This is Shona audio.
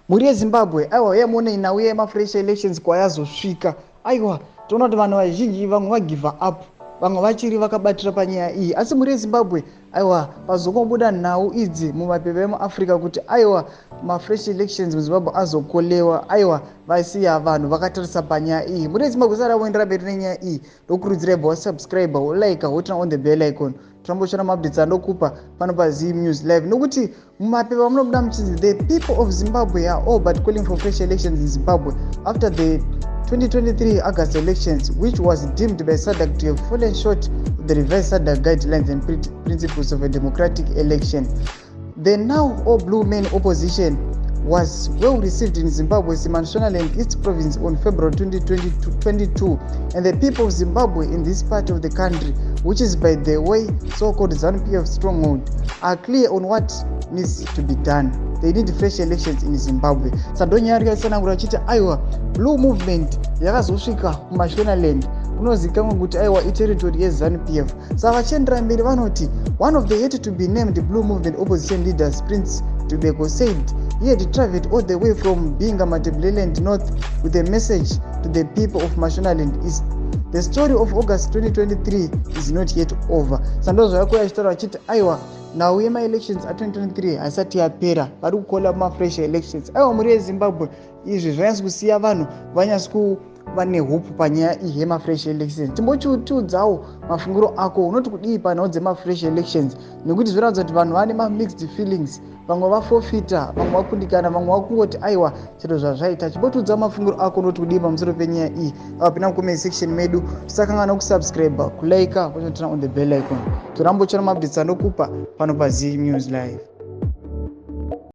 Mhuri yeZimbabwe, aiwa, yamuone nhau yemafresh elections kwayazosvika. Aiwa, toona kuti vanhu vazhinji, vamwe vagive up, vamwe vachiri vakabatira panyaya iyi. Asi mhuri yeZimbabwe, aiwa, pazongobuda nhau idzi mumapepa emuAfrica kuti aiwa, mafresh elections muZimbabwe azokolewa, aiwa, vasiya vanhu vakatarisa panyaya iyi. Mhuri yeZimbabwe, sara voendera mberi nenyaya iyi, ndokurudzirai bva wasubscribe, wolike, woturn on the bell icon. Tiramboshona maupdates andokupa pano paZim News Live, nokuti mumapepa munobuda muchinzi the people of Zimbabwe are all but calling for fresh elections in Zimbabwe after the 2023 August elections, which was deemed by SADC to have fallen short of the revised SADC guidelines and principles of a democratic election. The now all blue main opposition was well received in Zimbabwe's Mashonaland East Province on February 2022, and the people of Zimbabwe in this part of the country, which is, by the way, so-called ZANU-PF stronghold, are clear on what needs to be done. They need fresh elections in Zimbabwe. Saka ndonyaya yatsanangura achiti aiwa, blue movement yakazosvika kuMashonaland, kunozivikanwa kuti aiwa, iterritory yeZANU-PF. Saka vachiendera mberi vanoti one of the yet to be named blue movement opposition leaders, Prince Dubeko, said he had traveled all the way from Binga, Matabeleland North, with a message to the people of Mashonaland East: the story of August 2023 is not yet over. Saka ndozvavakuya achitaura vachiti aiwa, nhau yemaelections a2023 haisati yapera, vari kukola mafresh elections. Aiwa, mhuri yeZimbabwe, izvi zvanyatsi kusiya vanhu vanyatsi kuva nehope panyaya iyi yemafresh elections. Timbotiudzawo mafungiro ako, unoti kudii panhau dzemafresh elections? Nekuti zvinoratidza kuti vanhu vane mamixed feelings, vamwe vafofita, vamwe vakundikana, vamwe vakungoti aiwa, chero zvazvaita. Chimbotiudzawo mafungiro ako, unoti kudii pamusoro penyaya iyi? Apinda mucomment section medu. Tisakangana kusubscribe, kulike, kuturn on the bell icon. Torambochona maupdates andokupa pano paZim News Live.